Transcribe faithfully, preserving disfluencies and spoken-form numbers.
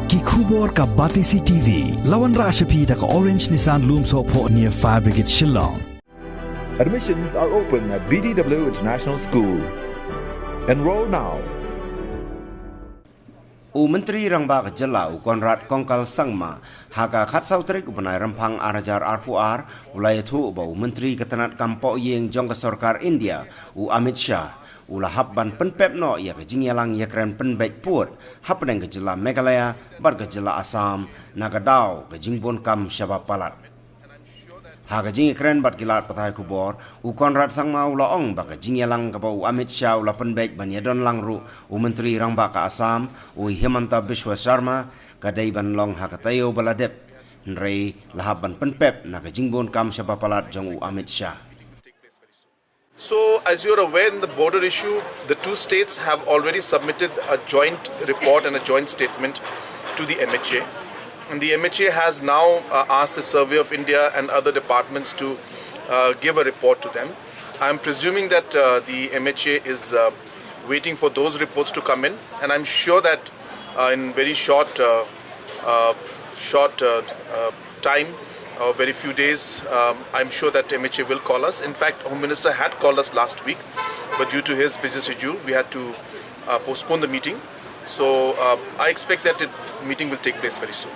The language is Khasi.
Ki khubor ka Batesi T V. La wanrah sha phi da ka Orange Nissan Lumsohphoh near Fire Brigade Shillong. Admissions are open at B D W International School. Enroll now. U Myntri Rangbah ka Jylla u Conrad Kongkal Sangma ha ka khatsaw tarik u bnai Rymphang ar hajar arphew ar u la ïathuh ba u Myntri ka tnat kam poh ïing jong ka Sorkar India u Amit Shah u la hap ban pynpep noh ïa ka jingïalang ïakren pynbeit pud hapdeng ka Jylla Meghalaya bad ka Jylla Assam na ka daw ka jingbun kam shaba palat. Ha ka jingïakren bad ki lad pathai khubor, u Conrad Sangma u la ong ba ka jingïalang kaba u Amit Shah u la pynbeit ban ïadon lang ruh u Myntri Rangbah ka Assam u Himanta Biswa Sharma ka dei ban long ha ka taïew ba la dep. Hynrei la hap ban pynpep na ka jingbun kam shaba palat jong u Amit Shah. So, as you're aware, in the border issue, the two states have already submitted a joint report and a joint statement to the M H A. And the M H A has now uh, asked the Survey of India and other departments to uh, give a report to them. I'm presuming that uh, the M H A is uh, waiting for those reports to come in, and I'm sure that uh, in very short, uh, uh, short uh, uh, time, uh, very few days, um, I'm sure that M H A will call us. In fact, Home Minister had called us last week, but due to his busy schedule, we had to uh, postpone the meeting. So uh, I expect that the meeting will take place very soon.